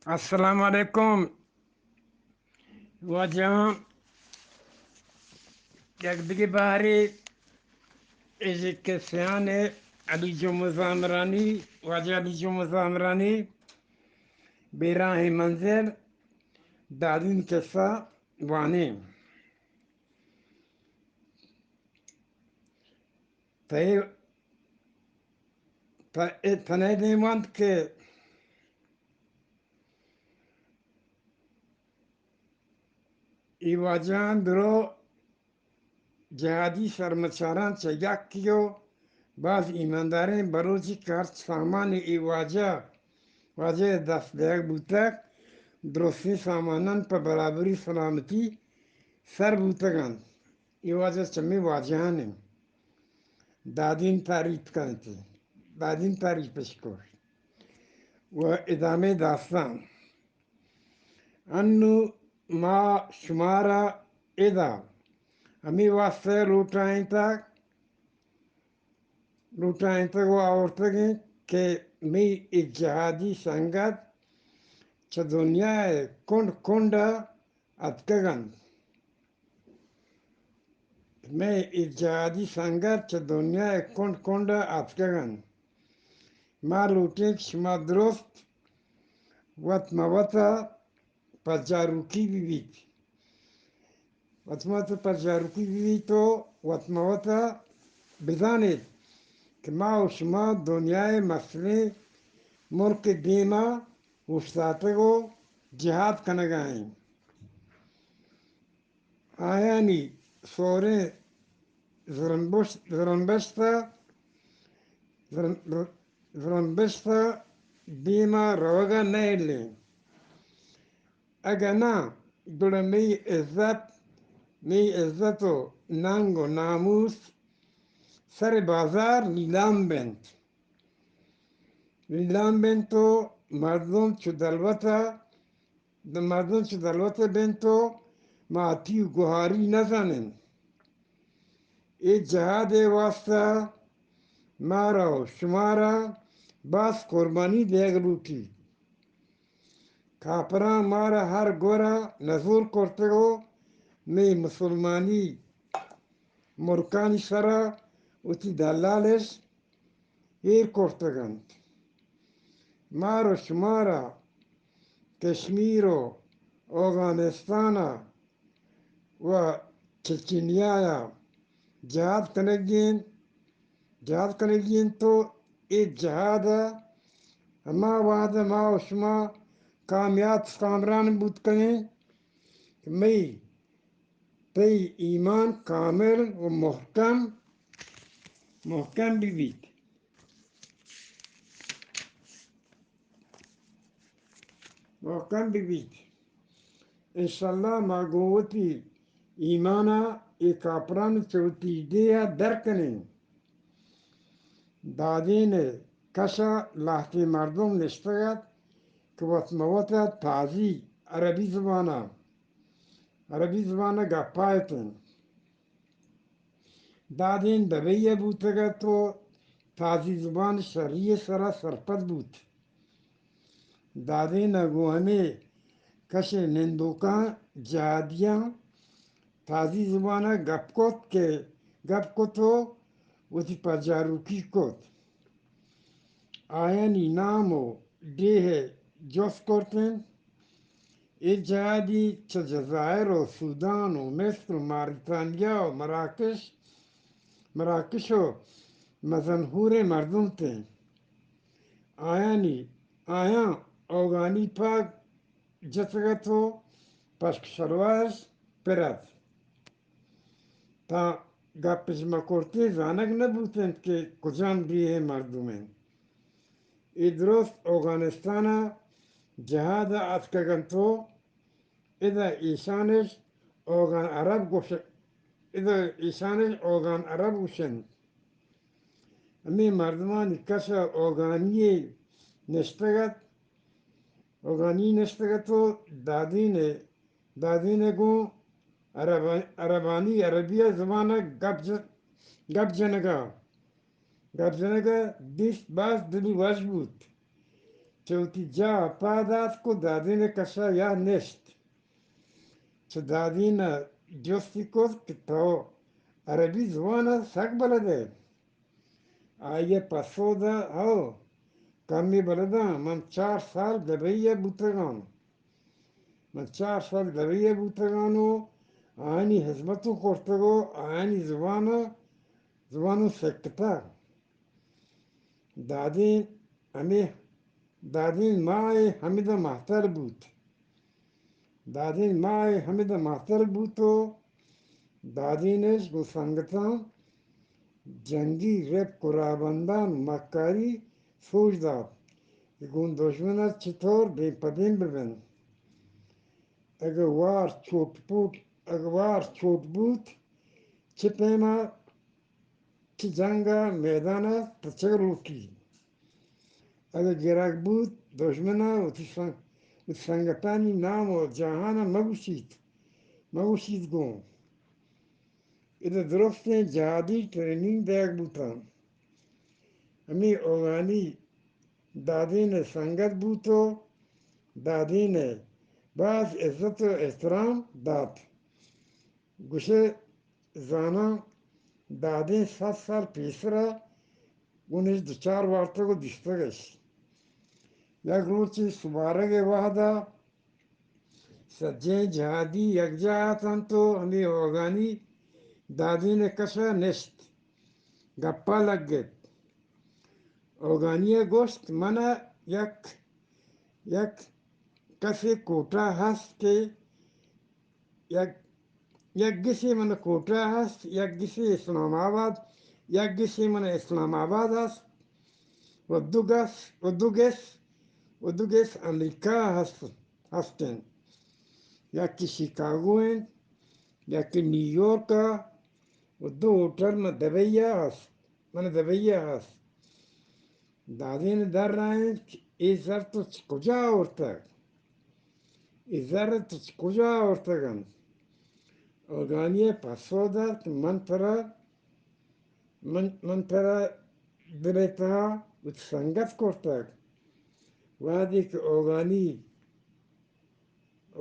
السلام علیکم واجہاں، یک دگہ بہرے اے کہ سیان علی جمعہ زامرانی، واجہ علی جمعہ زامرانی، بیراہیں منزل، دادین قصہ وانیں۔ تئی، ت-، اے تنے دیم انت کہ اے واجہاں درو جہادی سرمچاراں چہ یکے و باز ایمانداریں بلوچی کارچ سامان اے واجہ، واجہ ء دست دیگ بوتگ، درستیں ساماناں پہ برابری سلامتی سر بوتگ انت۔ اے واجہ چمے واجہان انت۔ دادین تعریف کنت، دادین تعریف اش کرت و ادامہ داستان۔ انوں ما شمارا ادا ہمے واسطہ لوٹائینتگ، لوٹائینتگ و آورتگ انت کہ مئی اے جہادی سنگت چہ دنیا ء کنڈ کنڈ ء اتکگ انت۔ مئے اے جہادی سنگت چہ دنیا ء کنڈ کنڈ ء اتکگ انت۔ ما لوٹیں کہ شما درست وت مہ وت ء پجاروکی بہ بیت۔ وت مہ وت ء پجاروکی بہ بیت و وت مہ وت ء بزانیت کہ ما و شما دنیا ء مستریں ملک ء دیم ء اوشتاتگ و جہاد کنگ ء ایں۔ آیانی سوریں زرمبشت، زرمبشت ء، زرم-، زرمبشت ء دیم ء روگ ء نہ ہلیں۔ اگہ ناں، گڑا مئی عزت، مئی عزت و ننگ و ناموس سر بازار نیلام بنت۔ نیلام بنت و مردم چو دلوت ء، مردم چو دلوت ء بنت و ماتی و گہاری نہ زان انت۔ اے جہاد ء واسطہ مارا و شمارا باز قربانی دیگ لوٹیت۔ کاپراں مارا ہر گورا نزور کرتگ و مئے مسلمانی ملکانی سرا وتی دلالش ایر کرتگ انت۔ مار و شمارا کشمیر و اوگانستان و چچنیا جہاد کنگی انت، جہاد کنگی انت و اے جہاد ء ہما وہد ء ما و شما کامیات کامران بوت کنیں کہ مئی تئی ایمان کامل و محکم، محکم بہ بیت۔ محکم بہ بیت۔ انشاءاللہ ما گوں وتی ایمان ء اے کاپران چہ وتی ڈیھ ء در کنیں۔ دادین ء کش ء لہتیں مردم نشتگ ات کہ وت مہ وت ء تازی عربی زبان ء، عربی زبان ء گپا اتنت۔ دادین دبئی ء بوتگ ات و تازی زبان شری ء سرا سرپد بوت۔ دادین ء گوں ہمے کش ء نندوکاں جہادیاں تازی زبان ء گپ کت کہ گپ کت و وتی پجاروکی کت۔ آیانی نام و ڈیھ ء جست کرت انت۔ اے جہادی چہ جزائر و سودان و مصر و ماریتانیا و مراکش، مراکش و مزنہوریں مردم تیں۔ آیانی، آیاں اوگانی پاگ جتگ ات و پشک شلوارش پر ات۔ تاں گپش مہ کرتیں زانگ نہ بوت انت کہ کجام ڈیھ ء مردم انت۔ اے درست اوگانستان ء جہاد ء اتکگ انت و ادا ایشانش اوگان عرب گوش، ادا ایشانش اوگان عرب گوش انت۔ ہمے مردمانی کش ء اوگانی نشتگ ات، اوگانی نشتگ ات و دادین ء، دادین ء گوں عرب-، عربانی، عربی ء زبان ء گپ ج-، گپ جنگ ء، گپ جنگ ء دیست، باز دلی وش بوت۔ چہ وتی جاہ ءَ پاد آتک ءُ دادین ءِ کش ءَ یا نشت۔ چہ دادین ءَ جستی کت کہ تو عربی زبان ءَ سک بلد ئے؟ آئی ءَ پسو دات، ہو، کمے بلداں، من چار سال دبئی ءَ بوتگاں۔ من چار سال دبئی ءَ بوتگاں ءُ آیانی ہزمت ءَ کرتگ ءُ آیانی زبان ءَ، زبان ءَ سکتگ۔ دادین ہمے، دادین ماہ ءَ ہمدا مہتل بوت۔ دادین ماہ ءَ ہمدا مہتل بوت ءُ دادین اش گوں سنگتاں جنگی رپک ءُ راہبندان ءُ مکاری سوج دات کہ گوں دژمن ءَ چتور دیم پہ دیم بہ بنت۔ اگہ وار چوٹ پوٹ، اگہ وار چوٹ بوت، چہ پیما چہ جنگ ءَ میدان ءَ تچگ لوٹیت۔ اگہ گرگ بوت، دژمن ءَ وتی سن-، وتی سنگتانی نام ءُ جاہان ءَ مگوشیت، مگوشیت گوں۔ ادا درستیں جہادی ٹریننگ دئیگ بوتاں۔ ہمے اوگانی دادین ءِ سنگت بوت ءُ دادین ءَ باز عزت ءُ احترام دات۔ گوشئے زاناں دادین صد سال پیسر ءَ گوں اش دچار وارتگ ءُ دیستگ اش۔ یک روچے سبارگ ءِ وہد ءَ سجہیں جہادی یکجاہ اتنت ءُ ہمے اوگانی دادین ءِ کش ءَ نشت، گپ ءَ لگت۔ اوگانی ءَ گوشت، من ءَ یک، یک کسے کوٹہ ہست کہ یک، یک گسے من کوٹہ ہست، یک گسے اسلام آباد، یک گسے من اسلام آباد ہست، ءُ دو گس، ءُ دو گس، ءُ دو گس امریکہ ہست، ہست انت۔ یکے شیکاگو انت، یکے نیویارک ءَ، ءُ دو ہوٹل من دبئی ءَ ہست، من دبئی ءَ ہست۔ دادین ءَ درائینت کہ اے زر تو چہ کجا آورتگ؟ اے زر تو چہ کجا آورتگ انت؟ اوگانی ءَ پسو دات کہ من ترا، من، من ترا دل ءِ تہا وتی سنگت کرتگ۔ وہدے کہ اوگانی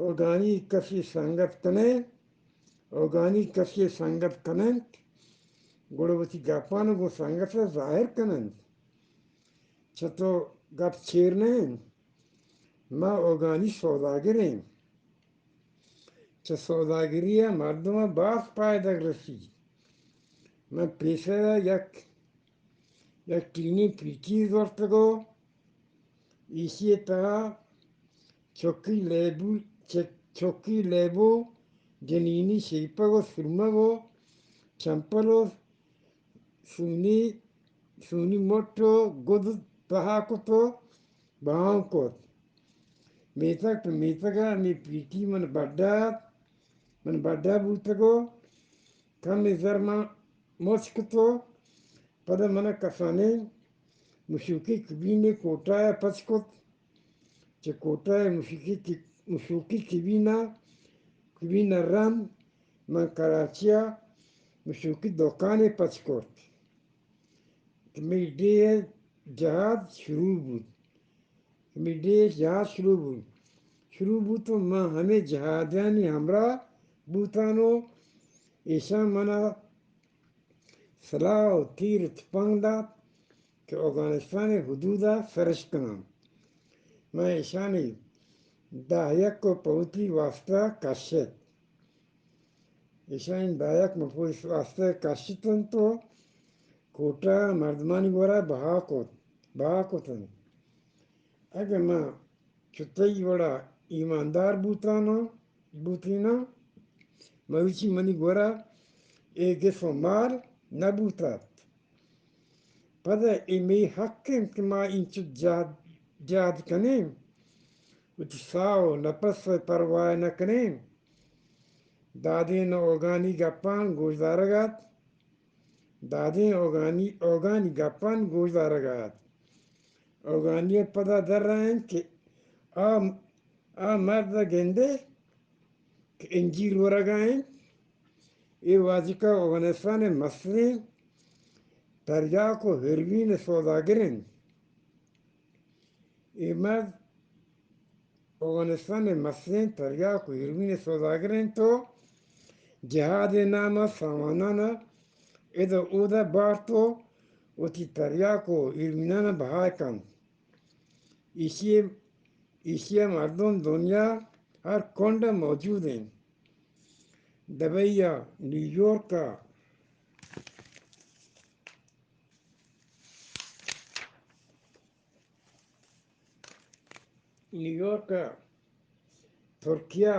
اوگانی کسے سنگت کنئے، اوگانی کسے سنگت کننت، گڑا وتی گپان گوں سنگت ءَ ظاہر کننت۔ چہ تو گپ چیر نہ انت، ما اوگانی سوداگر ایں۔ چہ سوداگری ءَ مردم ءَ باز پائدگ رسی۔ من پیسر ءَ یک، یک ٹینی پیٹی زرتگ ءُ ایشی ءِ تہا چکی لیبو، چ-، چکی لیبو، جنینی شیپگ ءُ سرمگ ءُ چمپل ءُ سونی، سونی مٹ ءُ گد بہا کت ءُ بہاؤں کت۔ میتگ پہ میتگ ءَ ہمے پیٹی من بڈا ات، من بڈا بوتگ ءُ کمے زر من مچ کت ءُ پدا من ءَ کسانیں مشوکی کبین ءِ کوٹہ ءَ پچ کت۔ چہ کوٹہ ءِ مشوکی کی-، مشوکی کبین ءَ، کبین ءَ رند من کراچی ءَ مشوکی دکانے پچ کرت کہ مئی ڈیھ ءِ جہاد شروع بوت۔ کہ مئی ڈیھ ءِ جہاد شروع بوت۔ شروع بوت ءُ من ہمے جہادیانی ہمراہ بوتاں ءُ ایشاں من ءَ سلاہ ءُ تیر ءُ تپنگ دات کہ اوگانستان ءِ حدود ءَ سرش کناں۔ من ایشانی دہ یک ءَ پہ وتی واسطہ کشت۔ ایشانی دہ یک من پہ وتی واسطہ کشت انت ءُ کوٹہ ءِ مردمانی گورا بہا کت، بہا کت انت۔ اگہ من چو تئی وڑا ایماندار بوتاناں، بوتیناں، مروچی منی گورا اے گس ءُ مال نہ بوتات۔ پدا اے مئی حق انت کہ ما اینچو جہد، جہد کنیں، وتی ساہ ءُ نپس ءِ پرواہ نہ کنیں۔ دادین ءُ اوگانی گپاں گوشدارگ ءَ ات۔ دادین اوگانی، اوگانی گپاں گوشدارگ ءَ ات۔ اوگانی ءَ پدا درائینت کہ آ، آ مرد ءَ گندے کہ انجیر ورگ ءَ انت۔ اے واجکہ اوگانستان ءِ مستریں تریاک ءُ ہیروئن ءِ سوداگر انت۔ اے مرد اوگانستان ءِ مستریں تریاک و ہیروئن ءِ سوداگر انت و جہاد ءِ نام ءَ سامانان ءَ ادا اودا بارت و وتی تریاک و ہیروئنان ءَ بہا کنت۔ ایشی ءِ، ایشی ءِ مردم دنیا ہر کنڈ ءَ موجود انت۔ دبئی ءَ، نیویارک ءَ، نیویارک ءَ، ترکیہ،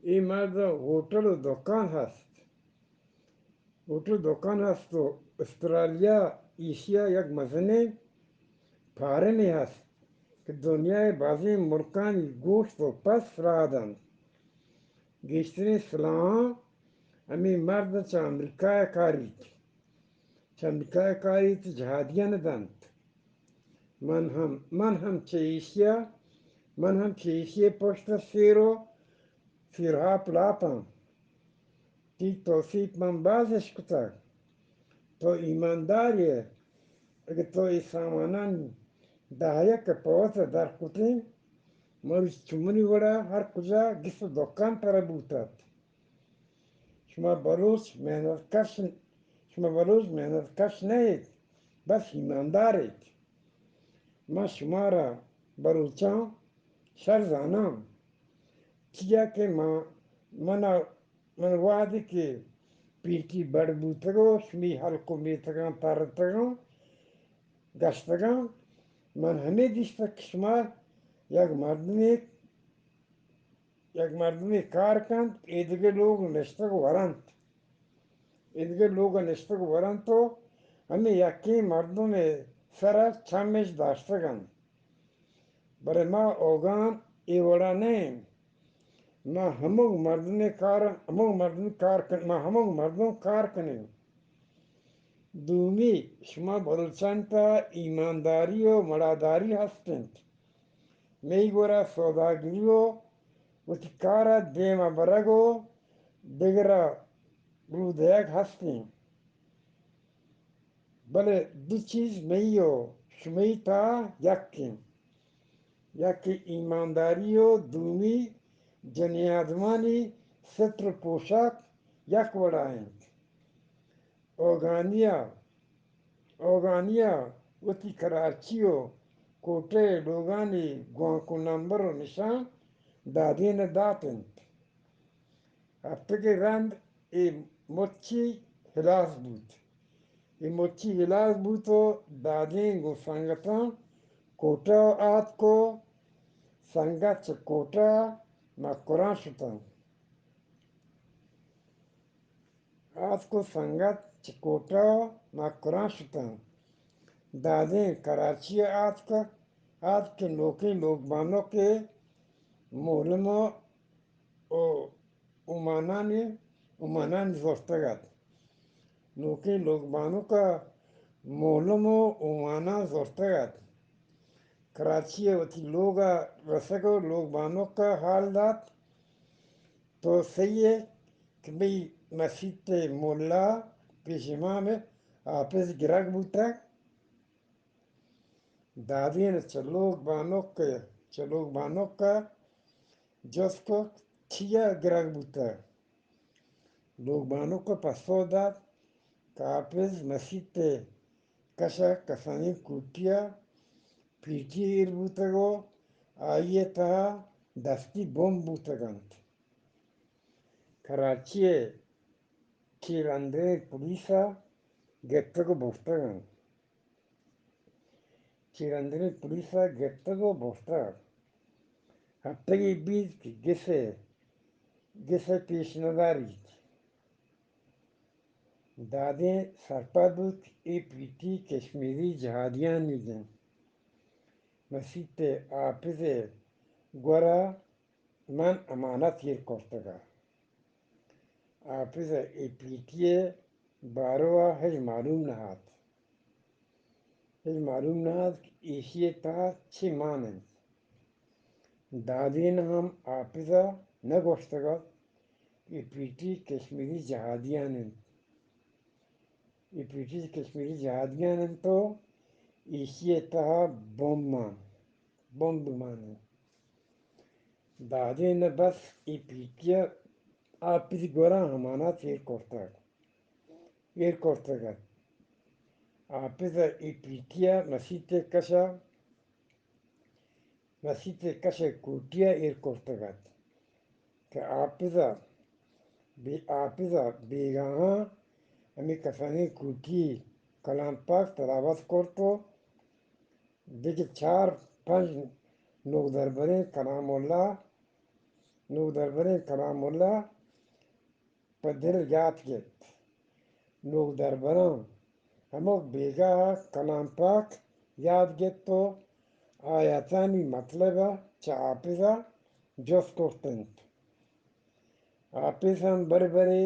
اے مرد ءَ ہوٹل و دکان ہست۔ ہوٹل دکان ہست و استرالیا ایشی ءِ یک مزنیں فارمے ہست کہ دنیا ءِ بازیں ملکانی گوشت و پس راہ دنت۔ گیشتریں سلاہاں ہمے مرد چہ امریکا ءَ کاریت۔ چہ امریکا ءَ کاریت، جہادیان دنت۔ من ہم، من ہم چہ ایشی ءَ، من ہم چہ ایشی ءِ پشت ءَ سیر و سیرہاپ لاپاں۔ تئی توسیپ من باز اشکتگ۔ تو ایماندارے، اگہ تو اے سامانانی دہ یک ءَ پہ وت ءَ در کتیں، مروچی چو منی وڑا ہر کجا گس و دکان ترا بوتت۔ شما بلوچ محنت کش، شما بلوچ محنت کش نہ ایت، بس ایماندار ایت۔ من شمارا بلوچاں شر زاناں، چیا کہ ما، منا، من وہدے کہ پیٹی بڑ بوتگ و شمی ہلک و میتگاں ترتگاں، گشتگاں، من ہمے دیستگ کہ شما یک مردمے یک مردمے کار کنت، ایدگہ لوگ نشتگ ورنت۔ ایدگہ لوگ نشتگ ورنت و ہمے یکیں مردم سر چمش داشتگ انت۔ بلے ما اوگان اے وڑا نہ ایں۔ ما ہمک مردمے کار، ہمک مردم کار کن، ما ہمک مردم کار کنیں۔ دومی، شما بلوچان تا ایمانداری و مڑاداری ہست انت۔ مئی گورا سوداگری و وتی کارا دیما برگ و دگرا رودیگ ہستیں، بلے دو چیز مئی و شمئی تا یک انت، یکے ایمانداری و دومی جنین آدمانی ستر و پوشاک یک وڑا انت۔ اوگانیا، اوگانیا وتی کراچی و کوٹہ ء لوگانی گوانک و نمبر و نشان دادین ء دات انت۔ ہفتگے رند اے مچی ہلاس بوت۔ اے مچی ہلاس بوت و دادین گوں سنگتاں کوٹہ ء آتک و سنگت چہ کوٹہ ء مکران شتنت۔ آتک و سنگت چہ کوٹہ ء مکران شتنت۔ دادین کراچی ء آتک، آتک کہ نوکیں لوگ بانک ء مولم ء و اومانانی، اومانانی زرتگ ات۔ نوکیں لوگ بانک ء مولم و اوماناں زرتگ ات۔ کراچی ء وتی لوگ ء رسگ و لوگ بانک ء حال دات۔ تو سہی ئے کہ بھئی مسیت ء ملا پیش امام ء حافظ گرگ بوتگ۔ دادین چہ لوگ بانک ء، چہ لوگ بانک ء جست کت، چیا گرگ بوتگ؟ لوگ بانک ء پسو دات کہ حافظ مسیت ء کش ء کسانیں کوٹی ء پیٹی ایر بوتگ و آئی ء تہا دستی بمب بوتگ انت۔ کراچی ء چیراندریں پولیس ء گپتگ و برتگ انت۔ چیراندریں پولیس ء گپتگ و برتگ۔ ہفتگے بیت کہ گس ء، گس ء پیش نداریت۔ دادیں سرپد بوت کہ اے پیٹی کشمیری جہادیانی انت۔ مسیت ء حافظ ء گورا من امانت ایر کرتگ ء حافظ ء اے پیٹی ء بارو ء ہچ معلوم نہ ات۔ ہچ معلوم نہ ات کہ ایشی ء تہا چے مان انت۔ دادین ہم حافظ ء نہ گوشتگ ات کہ اے پیٹی کشمیری جہادیان انت۔ اے پیٹی کشمیری جہادیان انت و ایشی ء تہا بمب مان۔ بمب مان انت۔ دادین بس ای پیٹی ء آپس گورا امانات ایر کرتگ، ایر کرتگ ات۔ آپس ء ای پیٹی ء مسیت ء کش ء، مسیت ء کش ء کوٹی ء ایر کرتگ ات کہ آپس ء بے-، آپس ء بیگاہاں ہمے کسانیں کوٹی کلام پاک تلاوت کرت و دگہ چار پنچ نودربریں کلام اللہ، نودربریں کلام اللہ پہ دل یات گپت۔ نودربراں ہمک بیگاہ ء کلام پاک یات گپت و آیاتانی مطلب ء چہ حافظ ء جست کرت انت۔ حافظ ہم برے برے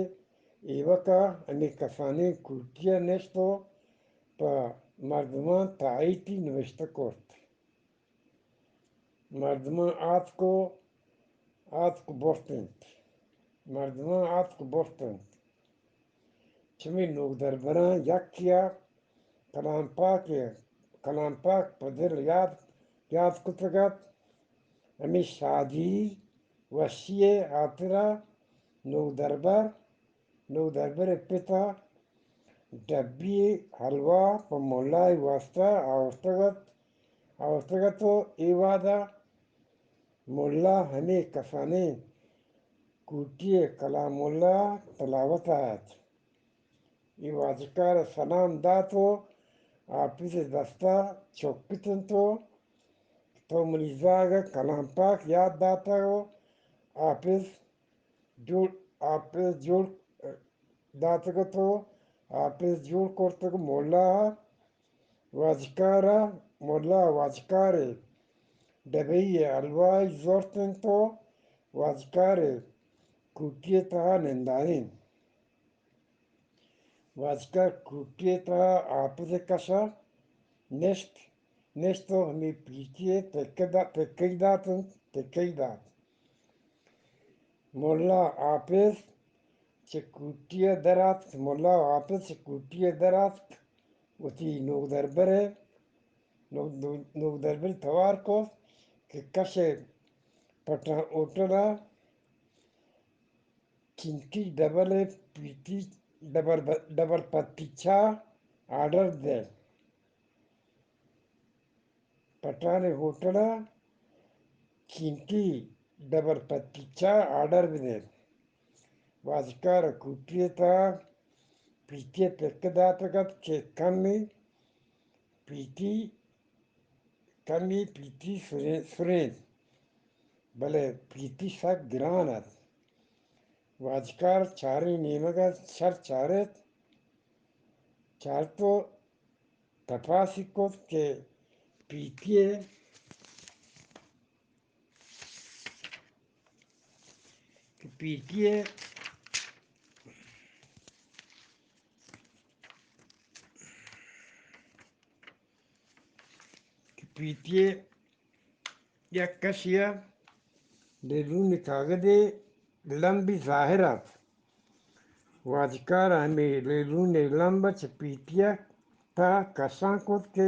ایوک ء ہمے کسانیں کوٹی ء نشت و پہ مردماں تاہیتی نبشتہ کرت۔ مردماں آتک و، آتک و برت انت۔ مردماں آتک و برت انت۔ چمی نودربراں یکے ء کلام پاک، کلام پاک پہ دل یاد، یاد کتگ ات۔ ہمے شادی وشی ء ہاترا نودربر، نودربر ء پت ء ڈبی حلوا پہ ملا ء واسطہ آورتگ ات، آورتگ ات و اے وہد ء ملا ہمے کسانیں کوٹی ء کلام اللہ تلاوت ء ات۔ اے واجکار ء سلام دات و حافظ ء دست ء چکت انت و تو منی زاگ ء کلام پاک یات داتگ و حافظ جوڑ، حافظ جوڑ داتگ ات و حافظ جوڑ کرتگ ملا ء واجکار ء، ملا ء واجکار ء ڈبئی ء حلوائی زرت انت و واجکار ء کوٹی ء تہا نندارین۔ واجکار کوٹی ء تہا حافظ ء کش ء نشت، نشت و ہمے پیٹی ء پکہ دا-، پکئی دات انت، پکئی دات۔ ملا حافظ چہ کوٹی ء در آتک، ملا حافظ چہ کوٹی ء در آتک، وتی نودربر ء، نو-، نو-، نودربر توار کت کہ کش ء پٹھان ہوٹل ء چنکی ڈبل ء پیتی، ڈبل ب-، ڈبل پتی چاہ آرڈر دے۔ پٹھان ہوٹل ء چینکی ڈبل پتی چاہ آرڈر بدے۔ واجکار ء کوٹی ء تہا پیتی ء پکہ داتگ ات کہ کمے پیتی، کمے پیتی سرین-، سرینت، بلے پیتی سک گران ات۔ واجکار چاریں نیمگ ء شر چارت، چارت و تپاسی کت کہ پیتی ء، کہ پیتی ء، کہ پیتی ء یک کشے ء لیلونی کاگدے لمبی ظاہر ات۔ واجکار ء ہمے لیلونی لمب چہ پیتی ء تہا کشان کت کہ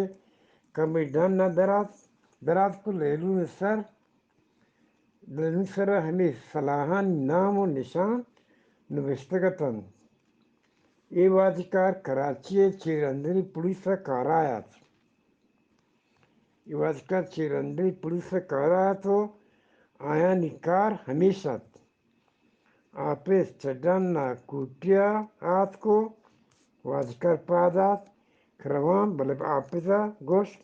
کمے ڈن ء درات، درات کو لیلونی سر، لیلونی سر ء ہمے سلاہانی نام و نشان نبشتگ اتنت۔ اے واجکار کراچی ء چیراندری پولیس ء کارا ات۔ اے واجکار چیراندری پولیس ء کارا ات و آیانی کار ہمیش ات۔ آپس چہ ڈن ء کوٹی ء آتک و واجکار پاد آتک کہ رواں، بلے آپس ء گوشت،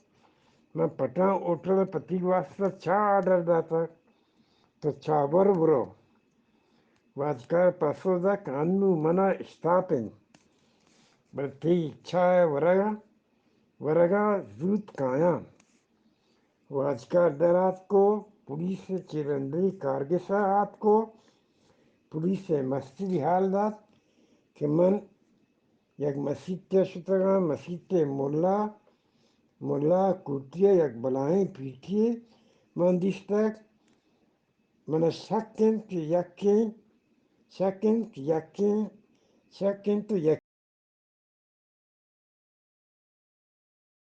من پٹھان ہوٹل ء پہ تئی واسطہ چاہ آرڈر داتگ، تو چاہ بر برو۔ واجکار پسو دات کہ انوں من ء اشتاپ انت، بلے تئی چاہ ء ورگ ء ورگ ء زوت کایاں۔ واجکار در آتک و پولیس ء چہ رندی کارگس ء آتک و پولیس ء مستری حال دات کہ من یک مسیت ء شتگاں، مسیت ء ملا، ملا کوٹی ء یک بلاہیں پیٹی یے من دیستگ۔ من ء شک انت کہ یکیں، شک انت کہ یکیں، شک انت تو یک